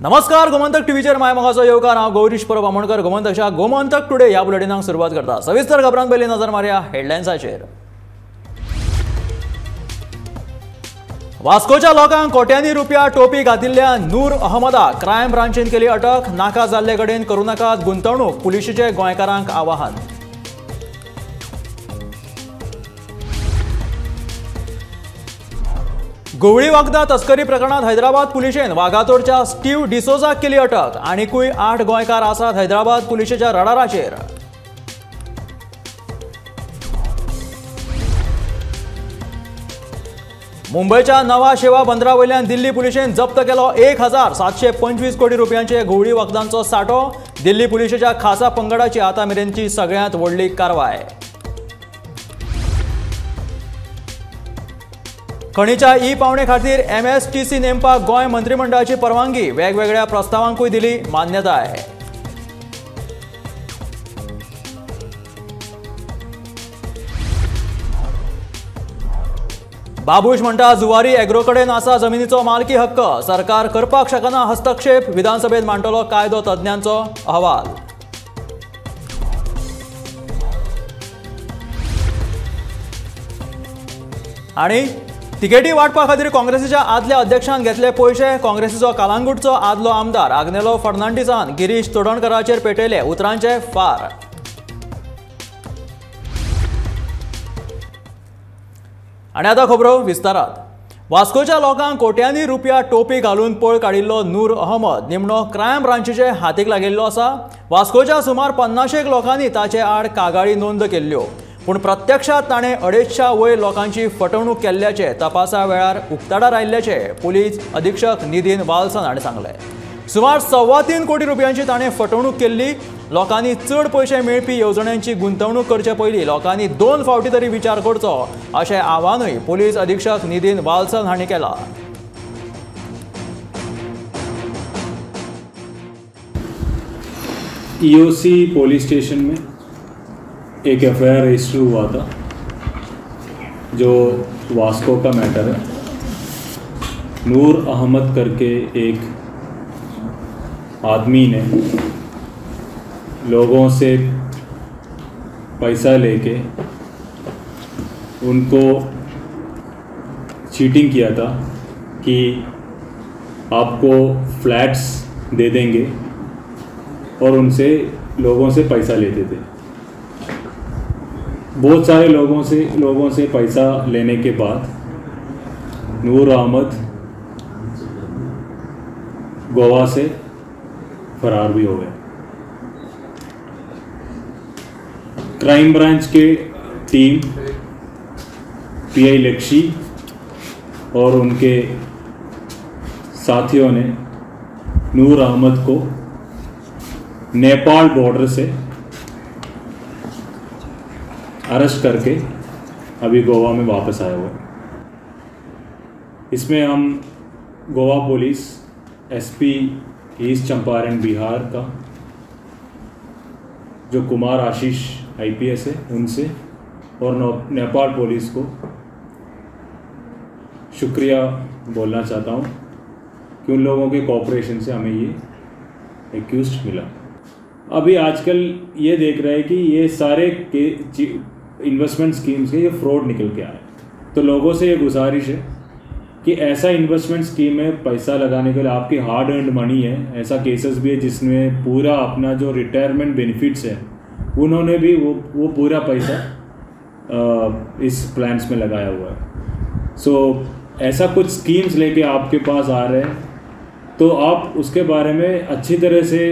नमस्कार, गोमंतक टीव्हीचेर मायमोगाचो येवकार. हांव गौरीश परब आमोणकर. गोमंतकच्या गोमंतक टुडे ह्या बुलेटिनाक सुरवात करता. सविस्तर खबरांक पयलीं नजर मारया हेडलायन्साचेर. वास्कोच्या लोकांक कोट्यांनी रुपया टोपी घातिल्ल्या नूर अहमदाक क्रायम ब्रांचीन केली अटक. नाका जाल्ले कडेन करूं नाकात गुंतवणूक, पुलिशेचे गोंयकारांक आवाहन. घुंवळी वखदां तस्करी प्रकरणात हैदराबाद पुलिशेन वागातोरच्या स्टीव डिसोजाक केली अटक. आनिकूय 8 गोंयकार आसात हैदराबाद पुलिशेच्या रडाराचेर. मुंबयच्या नवा शेवा बंदरा वयल्यान दिल्ली पुलिशेन जप्त केलो 1725 कोटी रुपयांचे घुंवळी वखदांचो साठो. दिल्ली पुलिशेच्या खासा पंगडाची आतां मेरेनची सगळ्यांत व्हडली कारवाय. खणीच्या ई पावणे खातीर एमएसटीसी नेमपाक गोंय मंत्रिमंडळाची परवानगी. वेगवेगळ्या प्रस्तावांकूय दिली मान्यताय. बाबूश म्हणटा जुवारी एग्रो कडेन आसा जमिनीचो मालकी हक्क, सरकार करपाक शकना हस्तक्षेप. विधानसभेत मांडटलो कायदो तज्ञांचो अहवाल. आनी तिकेटी वांटपा खातीर काँग्रेसीच्या आदल्या अध्यक्षान घेतले पयशे. काँग्रेसीचो कालांगुटचो आदलो आमदार आग्नेलो फर्नांडीसान गिरीश चोडणकराचेर पेटयले उतरांचे फार. आनी आतां खबरो विस्तारात. वास्कोच्या लोकांक कोट्यांनी रुपया टोपी घालून पळ काडिल्लो नूर अहमद निमणो क्रायम ब्रांचीचे हातीक लागिल्लो आसा. वास्कोच्या सुमार 50 लोकांनी ताचे आड कागाळी नोंद केल्ल्यो, पूण प्रत्यक्षात ताणें 250 वयर लोकांची फटवणूक केल्ल्याचे तपासा वेळार उक्ताडार आयिल्ल्याचे पुलीस अधीक्षक निधीन वाल्सन हाणें सांगलें. सुमार 3.25 कोटी रुपयांची ताणें फटवणूक केल्ली. लोकांनी चड पयशे मेळपी येवजण्यांची गुंतवणूक करचे पयलीं लोकांनी 2 फावटी तरी विचार करचो अशें आवाहनूय पुलीस अधीक्षक निधीन वाल्सन हांणी केलां. ईओसी पुलिस स्टेशन में एक एफआईआर रजिस्टर हुआ था जो वास्को का मैटर है. नूर अहमद करके एक आदमी ने लोगों से पैसा लेके उनको चीटिंग किया था कि आपको फ्लैट्स दे देंगे और उनसे लोगों से पैसा लेते थे. बहुत सारे लोगों से पैसा लेने के बाद नूर अहमद गोवा से फरार भी हो गए. क्राइम ब्रांच के टीम पीआई लक्षी और उनके साथियों ने नूर अहमद को नेपाल बॉर्डर से अरेस्ट करके अभी गोवा में वापस आया हुआ है. इसमें हम Goa police, SP east Champaran Bihar का जो कुमार आशीष आईपीएस है उनसे और नेपाल पुलिस को शुक्रिया बोलना चाहता हूँ कि उन लोगों के कोऑपरेशन से हमें ये एक्यूज्ड मिला. अभी आजकल ये देख रहे हैं कि ये सारे के इन्वेस्टमेंट स्कीम्स के ये फ्रॉड निकल के आए. तो लोगों से ये गुजारिश है कि ऐसा इन्वेस्टमेंट स्कीम में पैसा लगाने के लिए आपकी हार्ड अर्नड मनी है. ऐसा केसेस भी है जिसमें पूरा अपना जो रिटायरमेंट बेनिफिट्स है उन्होंने भी वो पूरा पैसा इस प्लान्स में लगाया हुआ है. सो ऐसा कुछ स्कीम्स लेके आपके पास आ रहे हैं तो आप उसके बारे में अच्छी तरह से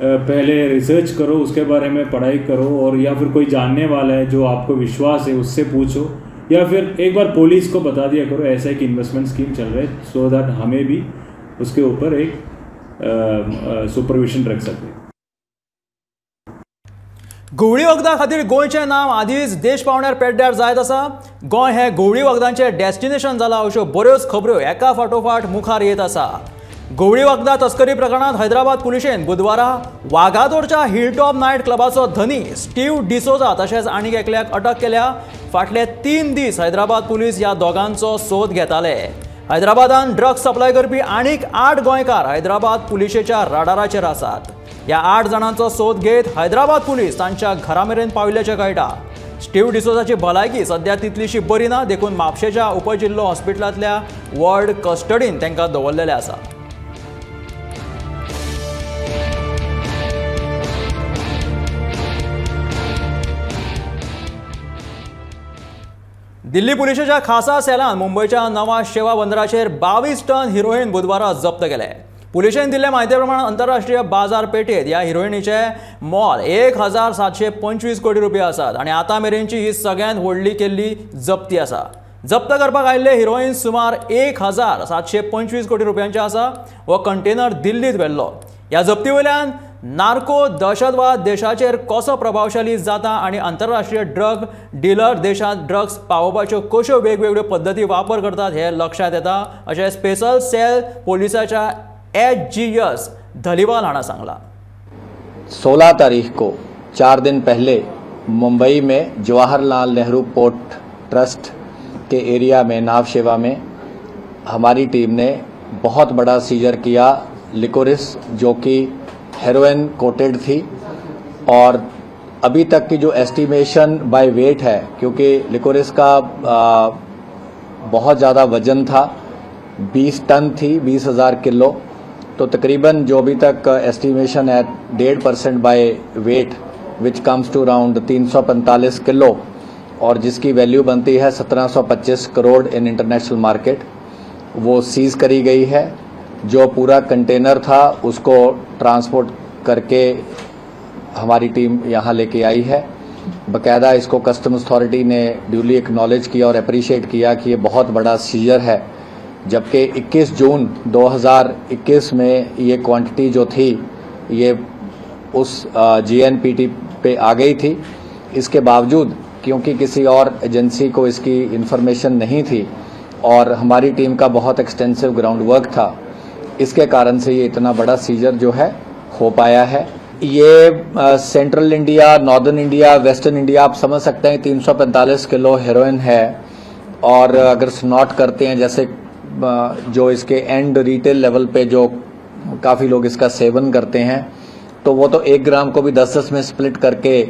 पहले रिसर्च करो, उसके बारे में पढ़ाई करो और या फिर कोई जानने वाला है जो आपको विश्वास है उससे पूछो या फिर एक बार पुलिस को बता दिया करो ऐसा एक इन्वेस्टमेंट स्कीम चल रहा है, सो that हमें भी उसके ऊपर एक सुपरविजन रख सके. घुंवळी वखदां खातीर गोंयचें नांव आदींच देश पावंड्यार पेड्ड्यार जायत आसा. गोंय हें घुंवळी वखदांचें डेस्टिनेशन जालां अश्यो बऱ्योच खबऱ्यो एका फाटोफाट मुखार येत आसा. घुंवळी वखदां तस्करी प्रकरणात हैदराबाद पुलिशेन बुधवारा वागातोरच्या हिलटॉप नायट क्लबाचो धनी स्टीव डिसोजा तशेंच आनीक एकल्याक अटक केल्या. फाटले 3 दीस हैदराबाद पुलीस ह्या दोगांचो सोद घेताले. हैदराबादान ड्रग्स सप्लाय करपी आनीक 8 गोंयकार हैदराबाद पुलिशेच्या राडाराचेर आसात. ह्या 8 जाणांचो सोद घेत हैदराबाद पुलीस तांच्या घरा मेरेन पाविल्ल्याचें कळटा. स्टीव डिसोजाची भलायकी सध्या तितलीशी बरी ना, देखून म्हापशेच्या उपजिल्लो हॉस्पिटलांतल्या वॉर्ड कस्टडीन तांकां दवरलेलें आसा. दिल्ली पुलिशेच्या खासा सेलान मुंबयच्या नवा शेवा बंदराचेर 22 टन हिरोईन बुधवारा जप्त केले. पुलिशेन दिल्ले म्हायती प्रमाण आंतरराष्ट्रीय बाजारपेठेत ह्या हिरोईनीचे मोल 1725 कोटी रुपया आसात आनी आतां मेरेनची ही सगळ्यांत व्हडली केल्ली जप्ती आसा. जप्त करपाक आयिल्ले हिरोईन सुमार 1725 कोटी रुपयांचे आसा. हो कंटेनर दिल्लीत व्हेल्लो. ह्या जप्ती वयल्यान नार्को दहशतवाद देशाचेर कसो प्रभावशाली जाता आनी आंतरराष्ट्रीय ड्रग डिलर देशांत ड्रग्स पावोवपाच्यो कश्यो वेगवेगळ्यो पद्दती वापर करतात हे लक्षांत येता, अशें स्पेशल सेल पोलिसाच्या HGS Dhaliwal हाणें सांगलां. 16 तारीख को 4 दिन पहले मुंबई में Jawaharlal Nehru port trust K area में नावशेवा में हमारी टीम ने बहुत बड़ा सीजर किया लिकोरिस, जो कि हेरोइन कोटेड थी। और अभी तक की जो एस्टिमेशन बाय वेट है, क्योंकि लिकोरिस का बहुत ज़्यादा वजन था, 20 टन थी, 20,000 किलो, तो तकरीबन जो अभी तक एस्टिमेशन है 1.5% by weight which comes to around 345 kilo, और जिसकी वैल्यू बनती है 1725 करोड़ इन इंटरनेशनल मार्केट, वो सीज़ करी गई है। जो पूरा कंटेनर था उसको ट्रांसपोर्ट करके हमारी टीम यहाँ लेके आई है। बकायदा इसको कस्टम्स अथॉरिटी ने ड्यूली एक्नॉलेज किया और अप्रिशिएट किया कि ये बहुत बड़ा सीजर है। जबकि 21 जून 2021 में ये क्वांटिटी जो थी ये उस GNPT पे आ गई थी। इसके बावजूद क्योंकि किसी और एजेंसी को इसकी इन्फॉर्मेशन नहीं थी और हमारी टीम का बहुत एक्सटेंसिव ग्राउंड वर्क था, इसके कारण से ये इतना बड़ा सीजर जो है हो पाया है। ये central India, northern India, western India, आप समझ सकते हैं 345 किलो हेरोइन है। और अगर स्नॉट करते हैं, जैसे जो इसके एंड रिटेल लेवल पे जो काफ़ी लोग इसका सेवन करते हैं, तो वो तो 1 ग्राम को भी 10-10 में स्प्लिट करके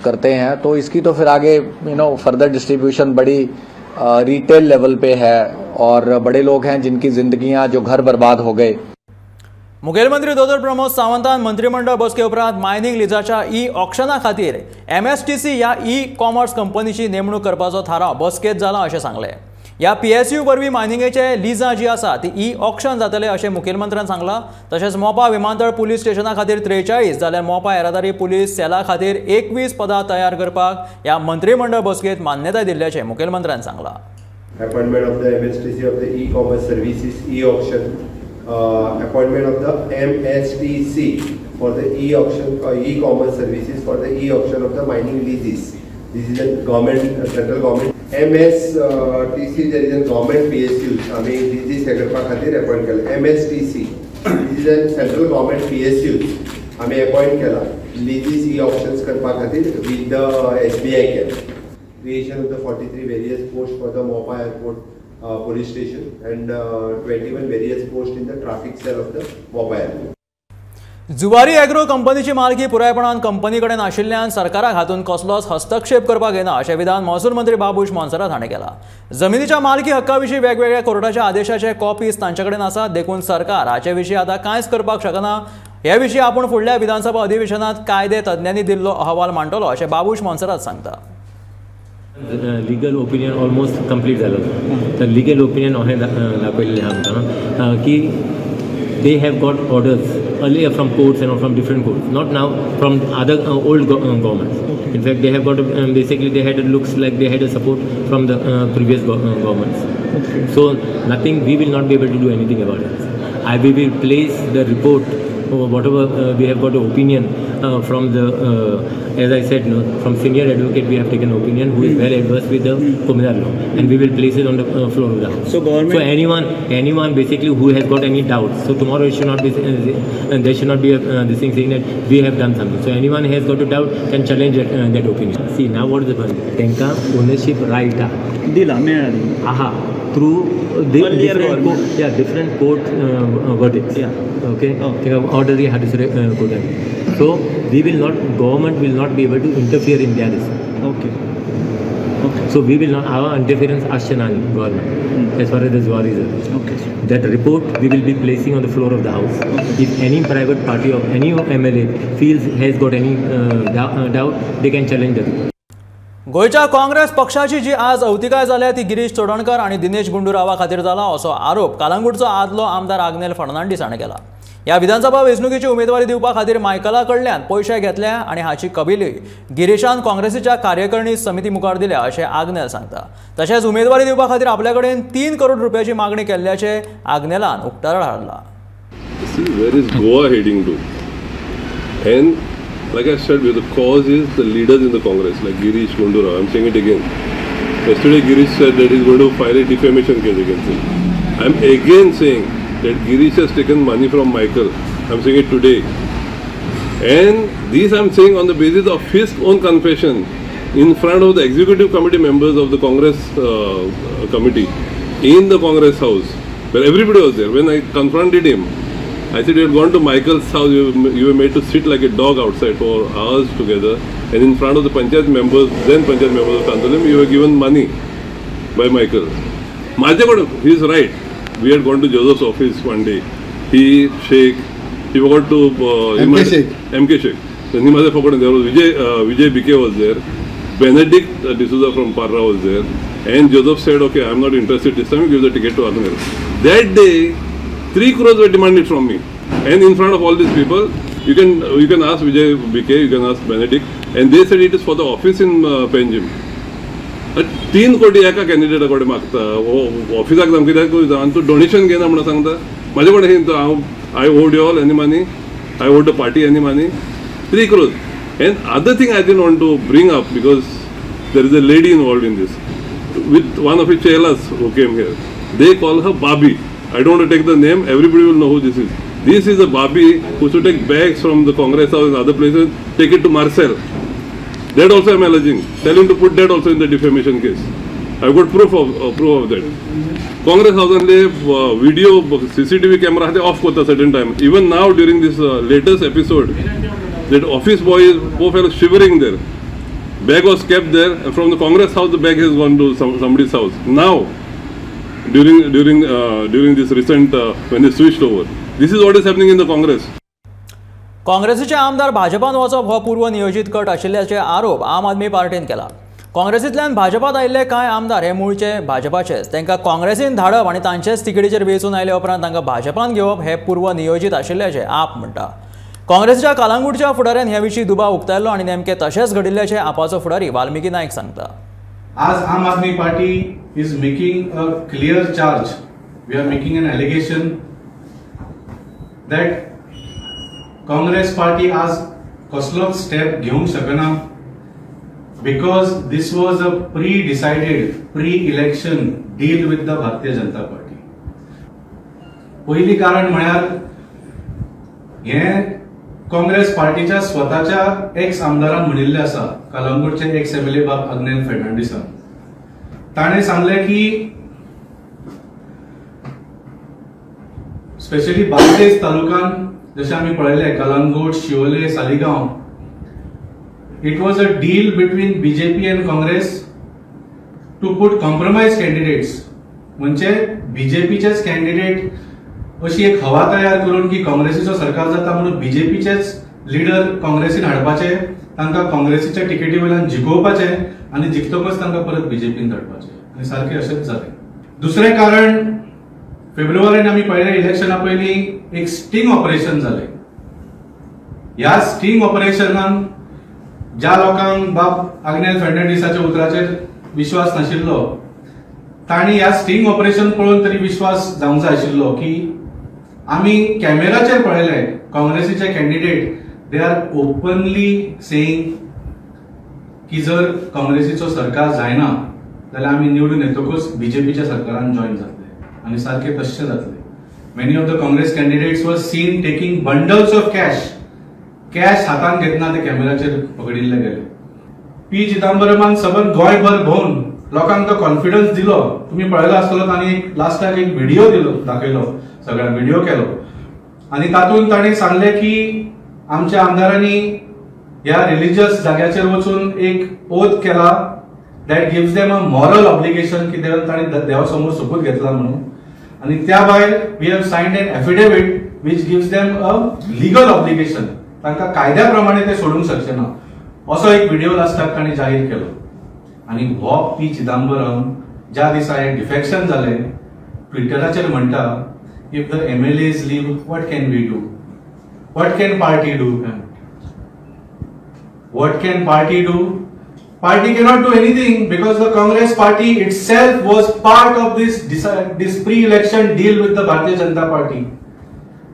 करते हैं, तो इसकी तो फिर आगे you know further distribution बड़ी रिटेल लेवल पे है और बड़े लोग हैं जिनकी जिंदगियां, जो घर बर्बाद हो गए। मुखेलमंत्री दोतोर प्रमोद सावंतान मंत्रिमंडळ बसके उपरांत मायनिंग लिजाच्या ई ऑक्शना खातीर MSTC ह्या ई कॉमर्स कंपनीची नेमणूक करपाचो थाराव बसकेंत जाला अशें सांगलें. ह्या PSU वरवीं मायनिंगेचे लिजां जी आसा ती ई ऑक्शन जातले अशें मुखेलमंत्र्यान सांगलां. तशेंच मोपा विमानतळ पुलीस स्टेशना खातीर 43 जाल्यार मोपा येरादारी पुलीस सेला खातीर 21 पदां तयार करपाक ह्या मंत्रिमंडळ बसकेंत मान्यताय दिल्ल्याचें मुखेलमंत्र्यान सांगलां. Appointment of the MSTC of the e-commerce services e-auction, appointment of the MSTC for the e-auction e-commerce services for the e-auction of the mining leases. This is a government, central government. MSTC, there is a government PSUs. I mean, leases हे करपा खातीर appoint केला. MSTC, this is a central government PSUs. आमी appoint केला leases e-auctions करपा खातीर with the SBI cap. Creation of the 43 various posts for the Mopa Airport police station and 21 various posts in the traffic cell of the Mopa Airport. Zuari agro कंपनीची मालकी पुरायपणान company कडेन आशिल्ल्यान सरकाराक हातूंत कसलोच हस्तक्षेप करपाक येना अशें विधान महसूल मंत्री बाबूश मोन्सेरात हाणें केलां. जमिनीच्या मालकी हक्का विशीं वेगवेगळ्या कोर्टाच्या आदेशाचे कॉपीज तांचे कडेन आसात, देखून सरकार हाचे विशीं आतां कांयच करपाक शकना. हे विशीं आपूण फुडल्या विधानसभा अधिवेशनांत कायदे तज्ञांनी दिल्लो अहवाल मांडटलो अशें बाबूश मोन्सेरात सांगता. लिगल ओपिनियन ऑलमोस्ट कंप्लीट जालो. तर लिगल ओपिनियन अशें दाखयलेलें आहा आमकां की they have got orders earlier from courts and from different courts, not now, from other old governments. Okay. In fact, they have got basically they had, it looks like they had a support from the previous governments. Okay. So nothing, we will not be able to do anything about it. We will place the report or whatever we have got an opinion from the, as I said, no, from senior advocate we have taken opinion who is well adversed with the communal law, and we will place it on the floor of the house. So government, so anyone basically who has got any doubts, so tomorrow it should not be, there should not be a, this thing saying that we have done something. So anyone has got a doubt can challenge that, that opinion. See now what is the point? Tenka ownership right, दिला मेळ्ळा आहा through different court verdicts. Okay, order आहा दुसरे कोर्टान. So we will not, government will not be able to interfere in their. Okay okay. So we will not, our interference आसचें ना government as far as the Zuari is. Okay. That report we will be placing on the floor of the house. If any private party of any MLA feels has got any doubt, they can challenge the report. गोंयच्या काँग्रेस पक्षाची जी आज अवतिकाय जाल्या ती गिरीश चोडणकर आनी दिनेश गुंडूरावा खातीर जाला असो आरोप कालंगूटचो आदलो आमदार आग्नेल फर्नांडीस हाणें केला. ह्या विधानसभा वेंचणुकेची उमेदवारी दिवपा खातीर मायकला कडल्यान पयशे घेतले आनी हाची कबुली गिरीशान काँग्रेसीच्या कार्यकारिणी समिती मुखार दिल्या अशें आग्नेल सांगता. तशेंच उमेदवारी दिवपा खातीर आपल्या कडेन 3 करोड रुपयाची मागणी केल्ल्याचें आग्नेलान उक्ताडार हाडलां. Where is Goa heading to? And like I said, the cause is the leaders in the Congress, like Girish Gundurao. I'm saying it again. Yesterday, Girish said that he's going to file a defamation case against him. I'm again saying that Girish has taken money from Michael. I'm saying it today. And this I'm saying on the basis of his own confession in front of the executive committee members of the Congress committee in the Congress house, where everybody was there. When I confronted him, I said, you had gone to Michael's house, you were made to sit like a dog outside for hours together, and in front of the panchayat members, then panchayat members of Candolim, you were given money by Michael. He is right. We had gone to Joseph's office one day. He, Sheikh, he forgot to... MK Sheikh. MK Sheikh. Then he must have forgotten. There was Vijay BK was there. Benedict D'Souza from Parra was there. And Joseph said, okay, I am not interested this time, give the ticket to Agnel. That day, 3 crores were demanded from me, and in front of all these people, you can ask Vijay BK, you can ask Benedict, and they said it is for the office in Panjim. 3 कोटी एका कॅन्डिडेटा कडेन मागता, ऑफिसाक जावन कित्याक आनी तूं donation घेना म्हणून सांगता. म्हाजे कडेन हांव I owed you all any money, I owed the party any money, 3 crores. And other thing I didn't want to bring up because there is a lady involved in this with one of his chelas who came here. They call her Babi. I don't want to take the name, everybody will know who this is. This is a Babi who should take bags from the Congress house and other places, take it to Marcel. That also I am alleging. Tell him to put that also in the defamation case. I have got proof of that. Congress house only video, CCTV camera off at a certain time. Even now during this latest episode, that office boy is poor fellow shivering there. Bag was kept there, and from the Congress house the bag has gone to somebody's house. Now, during this recent when they switched over, this is what is happening in the Congress. काँग्रेसीचे आमदार भाजपान वचप हो पूर्व नियोजित cut आशिल्ल्याचे आरोप आम आदमी पार्टीन केला. काँग्रेसींतल्यान भाजपात आयिल्ले कांय आमदार हे मूळचे भाजपाचेच, तांकां काँग्रेसीन धाडप आनी तांचेच तिकेटीचेर वेंचून आयले उपरांत तांकां भाजपान घेवप हे पूर्व नियोजित आशिल्ल्याचें आप म्हणटा. काँग्रेसीच्या कालांगूटच्या फुडाऱ्यान हे विशीं दुबाव उक्तायलो आनी नेमकें तशेंच घडिल्ल्याचें आपाचो फुडारी वाल्मिकी नायक सांगता. आज Aam Aadmi Party is making a clear charge. We are making an allegation that Congress party आज कसलोच स्टेप घेवंक शकना because this was a pre-decided, pre-election deal with the Bharatiya Janata Party. पयली कारण म्हळ्यार हें काँग्रेस पार्टीच्या स्वताच्या एक्स आमदारान म्हणिल्लें आसा, कलंगूटचे एक्स एमएलए बाब आग्नेल फर्नांडीसान. ताणें सांगलें की स्पेशली बार्देस तालुक्यान जशें आमी पळयलें Calangute, Siolim, Saligao, it was a deal between BJP and Congress to put compromise candidates. म्हणजे बीजेपीचेच कॅन्डिडेट अशी एक हवा तयार करून की काँग्रेसीचो सरकार जाता म्हणून बीजेपीचेच लिडर काँग्रेसीन हाडपाचे, तांकां काँग्रेसीच्या तिकेटी वयल्यान जिखोवपाचे आनी जिखतकच तांकां परत बीजेपीन धाडपाचे, आनी सारकें अशेंच जालें. दुसरें कारण, फेब्रुवारीन आमी पळयलें इलेक्शना पयलीं एक स्टिंग ऑपरेशन जालें. ह्या स्टिंग ऑपरेशनान ज्या लोकांक बाब आग्नेल फर्नांडीसाच्या उतराचेर विश्वास नाशिल्लो तांणी ह्या स्टिंग ऑपरेशन पळोवन तरी विश्वास जावंक जाय आशिल्लो की आमी कॅमेराचेर पळयले काँग्रेसीचे candidate they are openly saying की जर काँग्रेसीचो सरकार जायना जाल्यार आमी निवडून येतकूच बीजेपीच्या सरकारान जॉयन जातले, आनी सारकें तशें जातलें. Many of the Congress candidates were seen taking bundles of cash, cash हातान घेतना ते कॅमेराचेर पकडिल्ले गेले. पी चिदंबरमान सबंद गोंयभर भोंवन लोकांक तो कॉन्फिडन्स दिलो. तुमी पळयला आसतलो तांणी लास्टाक एक व्हिडिओ दिलो, दाखयलो, सगळ्यांक व्हिडिओ केलो आनी तातूंत तांणी सांगलें की आमच्या आमदारांनी ह्या रिलिजियस जाग्याचेर वचून एक ओथ केला that gives them a moral obligation की तांणी देवा समोर सोपूत घेतला म्हणून. आनी त्या भायर we have signed an affidavit which gives them a legal obligation, तांकां कायद्या प्रमाणे ते सोडूंक शकचे ना, असो एक व्हिडिओ लास्टाक तांणी जाहीर केलो. आनी हो पी चिदंबरम ज्या दिसा हें डिफेक्शन जालें ट्विटराचेर म्हणटा, if the MLAs leave what can we do, what can party do, what can party do? Party cannot do anything because the Congress party itself was part of this pre-election deal with the Bharatiya Janata Party.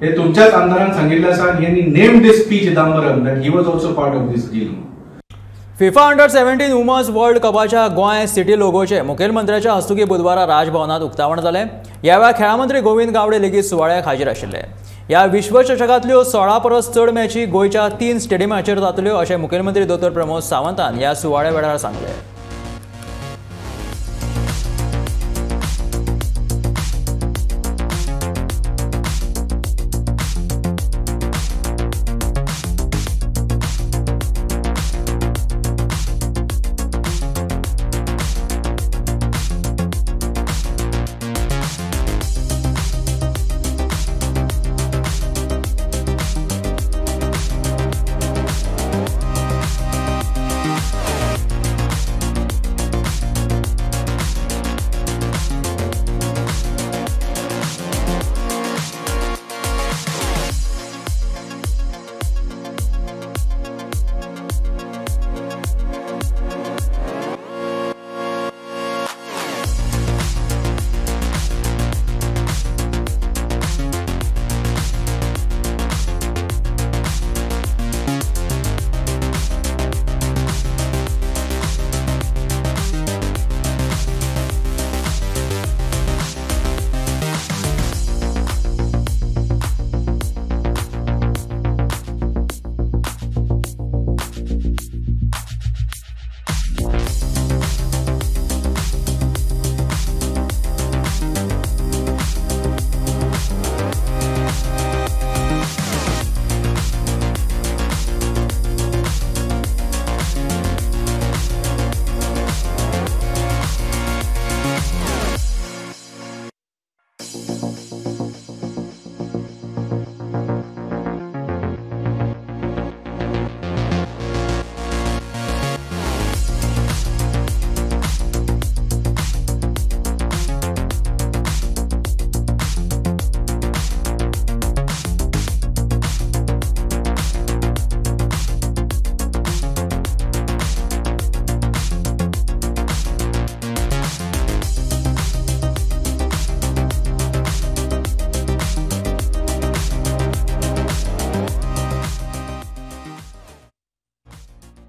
हे तुमच्याच आमदारान सांगितलं आसा आनी यांनी named this P Chidambaram that he was also part of this deal. FIFA under 17 women's world कपाच्या Goa city लोगोचे मुखेलमंत्र्याच्या हस्तुकी बुधवारा राजभवनात उक्तावण जालें. ह्या वेळार खेळां मंत्री गोविंद गावडे लेगीत सुवाळ्याक हाजीर आशिल्ले. ह्या विश्वचषकांतल्यो 16 परस चड मॅची गोंयच्या 3 स्टेडियमाचेर जातल्यो अशें मुखेलमंत्री दोतोर प्रमोद सावंतान ह्या सुवाळ्या वेळार सांगलें.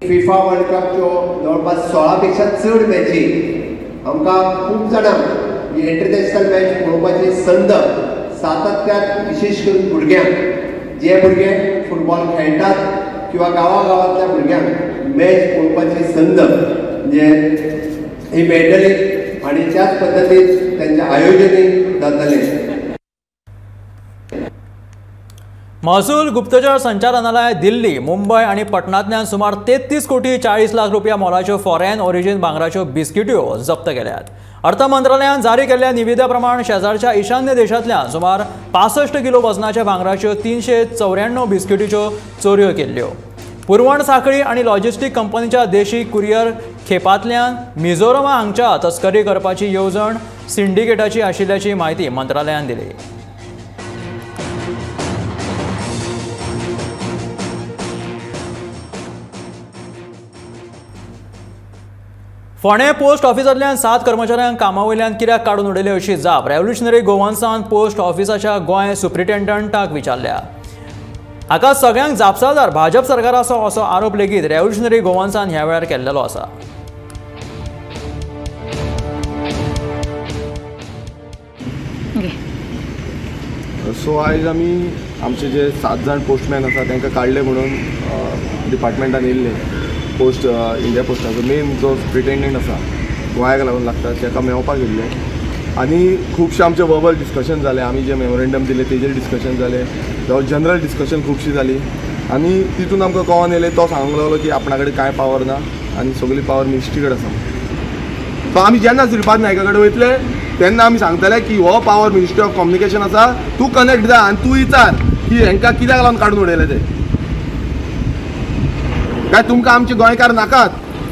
फिफा वर्ल्ड कपच्यो जवळपास 16 पेक्षा चड मॅची आमकां खूब जाणांक ही इंटरनॅशनल मॅच पळोवपाची संद सातत्यान विशेष करून भुरग्यांक, जे भुरगे फुटबॉल खेळटात किंवा गांवागांवांतल्या भुरग्यांक मॅच पळोवपाची संद म्हणजे ही मेळटली आनी त्याच पद्दतीन तांचें आयोजनूय जातलें. महसूल गुप्तचर संचालनालय दिल्ली, मुंबय आनी पटनांतल्यान सुमार 33 कोटी 40 लाख रुपया मोलाच्यो फॉरेन ओरिजिन भांगराच्यो बिस्किट्यो जप्त केल्यात. अर्थ मंत्रालयान जारी केल्ल्या निवेदा प्रमाण शेजारच्या ईशान्य देशांतल्यान सुमार 65 किलो वजनाच्या भांगराच्यो 394 बिस्किटीच्यो चोरयो केल्ल्यो. पुरवण साखळी आनी लॉजिस्टीक कंपनीच्या देशी कुरियर खेपांतल्यान मिझोरम हांगच्या तस्करी करपाची येवजण सिंडिकेटाची आशिल्ल्याची म्हायती मंत्रालयान दिली. फोंडें पोस्ट ऑफिसांतल्यान 7 कर्मचाऱ्यांक कामा वयल्यान कित्याक काडून उडयले अशी जाप रेव्होल्युशनरी गोवन्सान पोस्ट ऑफिसाच्या गोंय सुप्रिटेंडंटाक विचारल्या. हाका सगळ्यांक जापसालदार भाजप सरकाराचो असो आरोप लेगीत रेव्होल्युशनरी गोवन्सान ह्या वेळार केल्लो आसा. सो आयज आमी आमचे जे 7 जाण पोस्टमॅन आसा तांकां काडले म्हणून डिपार्टमेंटान येयल्ले. पोस्ट इंडिया पोस्टाचो मेन जो सुप्रिटेंडंट आसा गोंयाक लागून लागता ताका मेळपाक येयल्ले आनी खुबशे आमचे वर्बल डिस्कशन जालें. आमी जे मेमोरेंडम दिलें तेजेर डिस्कशन जालें, जावं जनरल डिस्कशन खुबशी जाली आनी तितून आमकां कळोन येयलें तो सांगूंक लागलो की आपणा कडेन कांय पावर ना आनी सगळी पावर मिनिस्ट्री कडेन आसा. सो आमी जेन्ना श्रीपाद नायका कडेन वयतले तेन्ना आमी सांगतले की हो पावर मिनिस्ट्री ऑफ कम्युनिकेशन आसा, तूं कनेक्ट जा आनी तूं विचार की हेंकां कित्याक लागून काडून उडयले ते. काय तुमकां आमचे गोंयकार नाकात,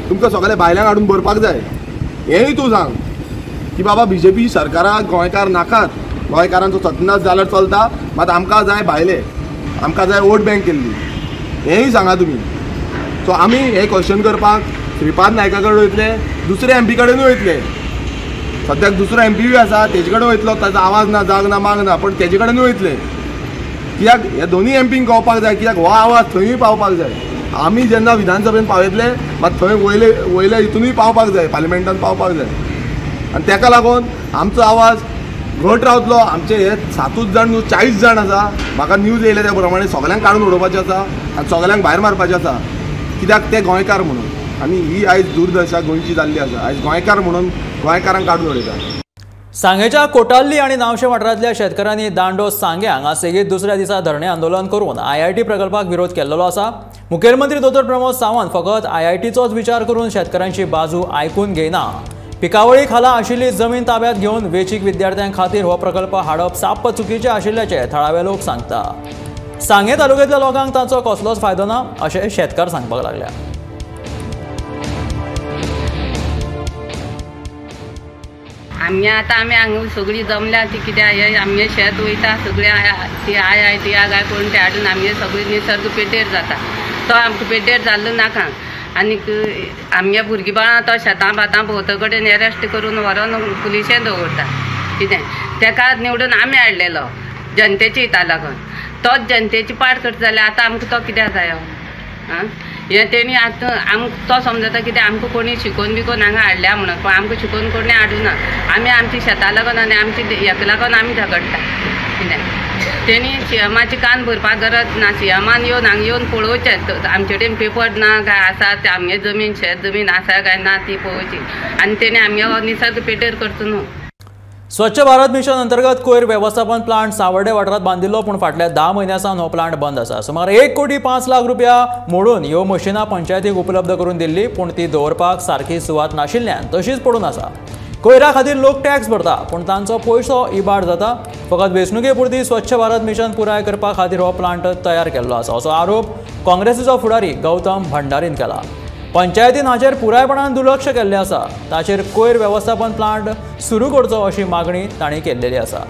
तुमकां सगळे भायल्यांक हाडून भरपाक जाय, हेंय तूं सांग की बाबा बीजेपी सरकाराक गोंयकार नाकात, गोंयकारांचो सत्यानाश जाल्यार चलता, मात आमकां जाय भायले, आमकां जाय वोट बँक केल्ली, हेंय सांगा तुमी. सो आमी हें क्वेश्चन करपाक श्रीपाद नायका कडेन वयतले, दुसरे एमपी कडेनूय वयतले. सद्याक दुसरो एमपीय आसा तेजे कडेन वयतलो, ताजो आवाज ना, जाग ना, माग ना, पण तेजे कडेनूय वयतले. कित्याक ह्या दोनूय एमपींक कळपाक जाय, कित्याक हो आवाज थंयूय पावपाक जाय. आमी जेन्ना विधानसभेन पावयतले मात थंय वयले वयले हितूनय पावपाक जाय, पार्लिमेंटान पावपाक जाय. आनी तेका लागून आमचो आवाज घट रावतलो. आमचे हे 7 जाण न्हू 40 जाण आसा. म्हाका न्यूज येयल्या त्या प्रमाणे सगळ्यांक काडून उडोवपाचें आसा आनी सगळ्यांक भायर मारपाचें आसा, कित्याक ते गोंयकार म्हणून. आनी ही आयज दुर्दशा गोंयची जाल्ली आसा, आयज गोंयकार म्हणून गोंयकारांक काडून उडयता. सांगेच्या कोटाल्ली आनी नावशे वाठारांतल्या शेतकारांनी दांडो सांगे हांगा सेगीत दुसऱ्या दिसा धरणे आंदोलन करून आयआयटी प्रकल्पाक विरोध केल्लो आसा. मुखेलमंत्री दोतोर प्रमोद सावंत फकत आयआयटीचोच विचार करून शेतकारांची बाजू आयकून घेयना. पिकावळी खाला आशिल्ली जमीन ताब्यात घेवन वेचीक विद्यार्थ्यां खातीर हो प्रकल्प हाडप साप्प चुकीचें आशिल्ल्याचें थळावे लोक सांगता. सांगे तालुक्यांतल्या लोकांक ताचो कसलोच फायदो ना अशें शेतकार सांगपाक लागल्या. आमगे आतां आमी हांगा सगळीं जमल्या ती कित्याक हे आमगे शेत वयता सगळें ती I I ती I करून ते हाडून आमगे सगळें निसर्ग पेड्डेर जाता, तो आमकां पेड्डेर जाल्लो नाका. आनीक आमगे भुरगीं बाळां तो शेतां भातां भोंवतो कडेन एरेस्ट करून व्हरोन पुलिशेन दवरता. कितें तेका निवडून आमी हाडलेलो जनतेच्या हिता लागून, तोच जनतेची पाड करता जाल्यार आतां आमकां तो कित्याक जायो? आं हें तेणी आतां आमकां तो समजता कितें आमकां कोणी शिकोवन बिकोवन हांगा हाडल्या म्हणून, पूण आमकां शिकोवन कोणी हाडूना. आमी आमच्या शेता लागून आनी आमची हेका लागून आमी झगडटा. कितें तेणी सीएमाची कान भरपाक गरज ना. सीएमान येवन हांगा येवन पळोवचें आमचे कडेन पेपर ना काय आसा ते आमगे जमीन शेत जमीन आसा काय ना ती पळोवची आनी तेणी आमगे हो निसर्ग पेड्डेर करचो न्हू. स्वच्छ भारत मिशन अंतर्गत कोयर व्यवस्थापन प्लांट सावर्डे वाठारांत बांदिल्लो, पूण फाटल्या 10 म्हयन्यां सावन हो प्लांट बंद आसा. सुमार 1,05,00,000 रुपया मोडून ह्यो मशिनां पंचायतीक उपलब्ध करून दिल्ली, पूण ती दवरपाक सारकी सुवात नाशिल्ल्यान तशीच पडून आसा. कोयरा खातीर लोक टॅक्स भरता, पूण तांचो पयसो इबाड जाता. फकत वेंचणुके पुरती स्वच्छ भारत मिशन पुराय करपा खातीर हो प्लांट तयार केल्लो आसा, असो आरोप काँग्रेसीचो फुडारी गौतम भंडारीन केला. पंचायतीन हाचेर पुरायपणान दुर्लक्ष केल्लें आसा. ताचेर कोयर व्यवस्थापन प्लांट सुरू करचो अशी मागणी तांणी केल्लेली आसा.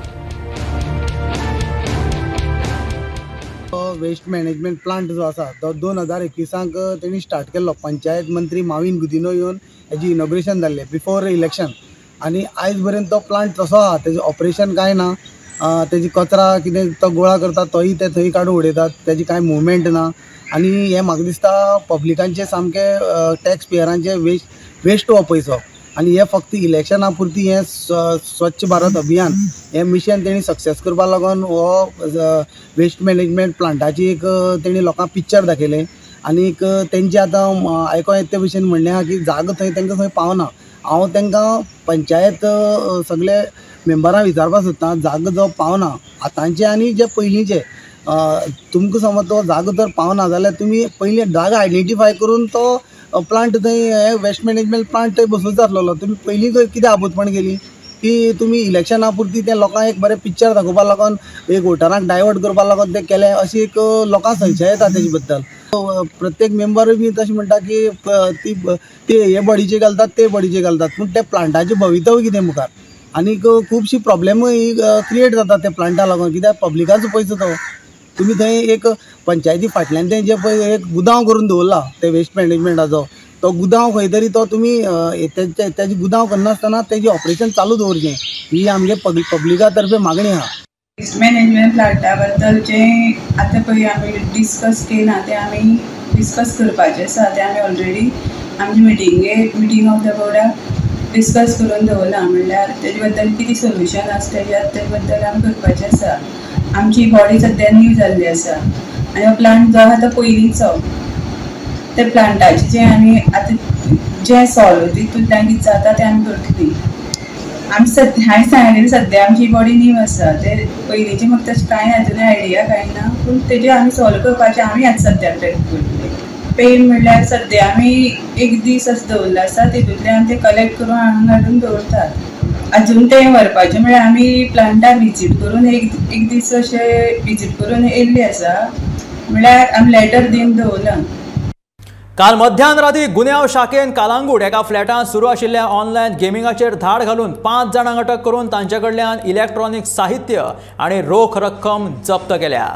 वेस्ट मॅनेजमेंट प्लांट जो आसा तो 2021 तेणी स्टार्ट केल्लो. पंचायत मंत्री माविन गुदिनो येवन हेजी इनॉग्रेशन जाल्लें बिफोर इलेक्शन, आनी आयज पर्यंत तो प्लांट तसो आहा. तेजें ऑपरेशन कांय ना, तेजी कचरा कितें तो गोळा करता तोय ते थंय काडून उडयतात, तेजी कांय मुवमेंट ना. आनी हें म्हाका दिसता पब्लिकांचे सामकें टॅक्स पेयरांचे वेस्ट हो पयसो. आनी हें फक्त इलेक्शना पुरती हें स्वच्छ भारत अभियान हें मिशन तेणी सक्सेस करपा लागून हो वेस्ट मॅनेजमेंट प्लांटाची एक तेणी लोकांक पिक्चर दाखयलें. आनीक तेंचे आतां आयकों येता ते भशेन म्हणणें आहा की जागो थंय तांकां थंय पावना. हांव तांकां पंचायत सगळे मेंबरांक विचारपाक सोदतां, जागो जो पावना आतांचे आनी जे पयलींचे, तुमकां समज तो जागो जर पावना जाल्यार तुमी पयलीं जागो आयडेंटिफाय करून तो प्लांट थंय वेस्ट मॅनेजमेंट प्लांट थंय बसोवचो आसलेलो. तुमी पयलीं कितें आबूतपण केली की तुमी इलेक्शना पुरती तें लोकांक एक बरें पिक्चर दाखोवपा लागून, एक वोटरांक डायवर्ट करपा लागून तें केलें अशी एक लोकांक संशय येता तेजे बद्दल. प्रत्येक मेंबरूय बी तशें म्हणटा की ती ते हे बॉडीचे घालतात ते बॉडीचे घालतात, पूण त्या प्लांटाचें भवितव्य कितें मुखार? आनीक खुबशी प्रॉब्लेमूय क्रिएट जाता त्या प्लांटा लागून, कित्याक पब्लिकाचो पयसो तो. तुमी थंय एक पंचायती फाटल्यान तें जें पळय एक गुदांव करून दवरला ते वेस्ट मॅनेजमेंटाचो, तो गुदांव खंय तरी तो तुमी तेजे गुदांव करनासतना तेजें ऑपरेशन चालू दवरचें, ही आमगे पब्लिका तर्फे मागणी आहा. वेस्ट मॅनेजमेंट प्लांटा बद्दल जें आतां पळय आमी डिस्कस केला तें आमी डिस्कस करपाचें आसा. तें आमी ऑलरेडी आमचे मिटिंगेक मिटींग ऑफ the बोर्डाक डिस्कस करून दवरलां. म्हणल्यार तेजे बद्दल कितें सोल्युशन आसा तेज्या बद्दल आमी करपाचें आसा. आमची बॉडी सद्या न्यू जाल्ली आसा आनी हो प्लांट जो आहा तो पयलींचो, त्या प्लांटाचें जें आमी आतां जें सॉल्व तितूंतल्यान कितें जाता तें आमी करतली. आमी सद्या हांवें सांगलें सद्या आमची बॉडी नीव आसा, ते पयलींची म्हाका तशें कांय आजून आयडिया कांय ना, पूण तेजेर आमी सॉल्व करपाचें आमी आतां सद्या प्रयत्न करतले. पेन म्हणल्यार सद्या आमी एक दीस असो दवरलो आसा, तितूंतल्यान आमी ते कलेक्ट करून हांगा हाडून दवरतात. अजून तें व्हरपाचें म्हळ्यार आमी प्लांटाक विजीट करून एक दीस अशें विजीट करून येयल्ले आसा, म्हळ्यार आमी लेटर दिवन दवरलां. काल मध्यान राती गुन्यांव शाखेन कालांगूट एका फ्लॅटांत सुरू आशिल्ल्या ऑनलायन गेमिंगाचेर धाड घालून 5 जाणांक अटक करून तांचे कडल्यान इलेक्ट्रॉनिक साहित्य आनी रोख रक्कम जप्त केल्या.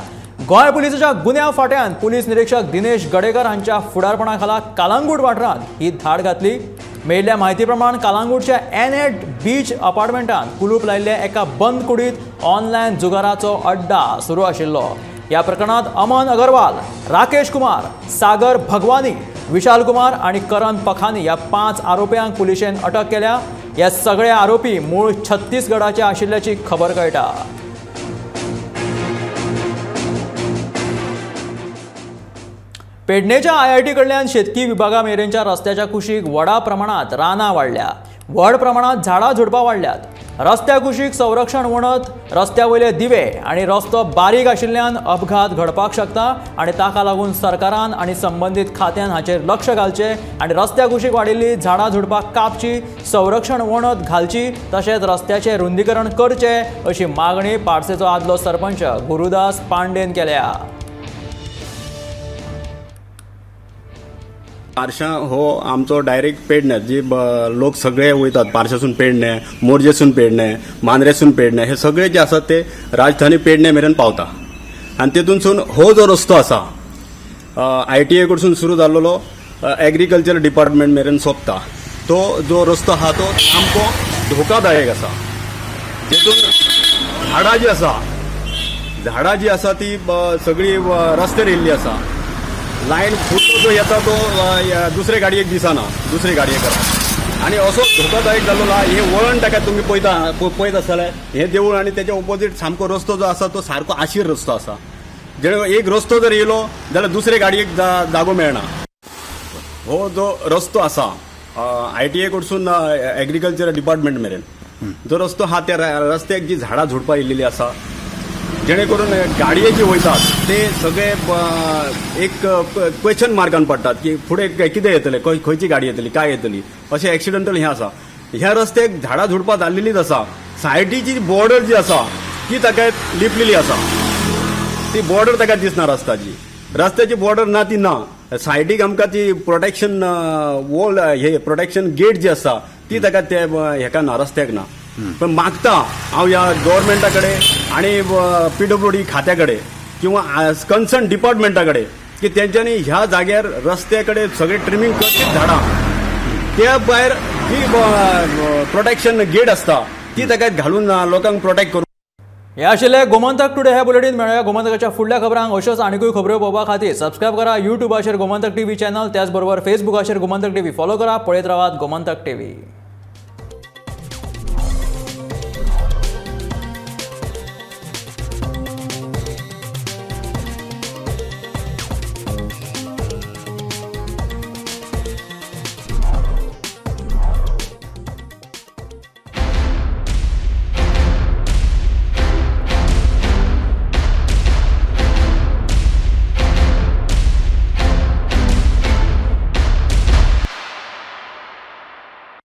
गोंय पुलिसाच्या गुन्यांव फांट्यान पुलीस निरीक्षक दिनेश गडेकर हांच्या फुडारपणा खाला कालांगूट वाठारांत ही धाड घातली. मेळिल्ल्या म्हायती प्रमाण कालांगूटच्या एन8 बीच अपार्टमेंटांत कुलूप लायिल्ल्या एका बंद कुडींत ऑनलायन जुगाराचो अड्डा सुरू आशिल्लो. ह्या प्रकरणांत अमन अगरवाल, राकेश कुमार, सागर भगवानी, विशाल कुमार आनी करण पखानी ह्या 5 आरोप्यांक पुलिशेन अटक केल्या. ह्या सगळे आरोपी मूळ छत्तीसगडाचे आशिल्ल्याची खबर कळटा. पेडणेच्या IIT कडल्यान शेतकी विभागा मेरेनच्या रस्त्याच्या कुशीक व्हडा प्रमाणांत रानां वाडल्या. व्हड प्रमाणांत झाडां झुडपां वाडल्यात. रस्त्या कुशीक संरक्षण वणत, रस्त्या वयले दिवे आनी रस्तो बारीक आशिल्ल्यान अपघात घडपाक शकता आनी ताका लागून सरकारान आनी संबंदीत खात्यान हाचेर लक्ष घालचें आनी रस्त्या कुशीक वाडिल्ली झाडां झुडपां कापची, संरक्षण वणत घालची, तशेंच रस्त्याचें रुंदीकरण करचें अशी मागणी पार्सेचो आदलो सरपंच गुरुदास पांडेन केल्या. पारशा हो आमचो डायरेक्ट पेडणे जी लोक सगळे वयतात, पारशासून पेडणे, मोरजेसून पेडणे, मांद्रेसून पेडणे, हे सगळे जे आसात ते राजधानी पेडणे मेरेन पावता. आनी तेतूनसून हो जो रस्तो आसा ITI कडसून सुरू जाल्लो एग्रीकल्चर डिपार्टमेंट मेरेन सोंपता. तो जो रस्तो आसा तो सामको धोकादायक आसा. जेतून झाडां जी आसा ती सगळी रस्त्यार येयल्ली आसा. लायन फुडलो जो येता तो दुसरे गाडयेक दिसना, दुसरे गाडयेक. आनी असो धोकादायक जाल्लो आहा. हे वळण ताका तुमी पळयत आसतले, हे देवूळ आनी तेच्या ओपोजीट सामको रस्तो जो आसा तो सारको आशीर रस्तो आसा. जेणे एक रस्तो जर येयलो जाल्यार दुसरे गाडयेक जागो मेळना. हो जो रस्तो आसा ITI कडसून एग्रीकल्चर डिपार्टमेंट मेरेन जो रस्तो आहा त्या रस्त्याक जी झाडां झुडपां येयल्ली आसा, जेणे करून गाडये जी वयतात ते सगळे एक क्वेश्चन मार्कान पडटात की फुडें कितें येतलें, खंयची गाडी येतली, काय येतली, अशें एक्सिडंटल हें आसा. ह्या रस्त्याक झाडां झुडपां जाल्लेलीच आसा. सायडीची बॉर्डर जी आसा ती ताका लिपलेली आसा. ती बॉर्डर ताका दिसना. रस्त्याची बॉर्डर ना, ती ना. सायडीक आमकां ती प्रोटेक्शन वॉल, हे प्रोटेक्शन गेट जी आसा ती ताका ते हेका ना, रस्त्याक ना. पण मागता हांव ह्या गव्हर्मेंटा कडेन आनी PWD खात्या कडेन किंवा कन्सर्न डिपार्टमेंटा कडेन की तेंच्यांनी ह्या जाग्यार रस्त्या कडेन सगळे ट्रिमींग करचीच झाडां, त्या भायर जी प्रोटेक्शन गेट आसता ती ताका घालून लोकांक प्रोटेक्ट करूं. हे आशिल्ले गोमंतक टुडे हे बुलेटीन. मेळोया गोमंतकाच्या फुडल्या खबरांक. अश्योच आनिकूय खबऱ्यो पळोवपा खातीर सबस्क्रायब करा युट्यूबाचेर गोमंतक टीव्ही चॅनल, त्याचबरोबर फेसबुकाचेर गोमंतक टीव्ही फॉलो करा. पळयत रावात गोमंतक टीव्ही.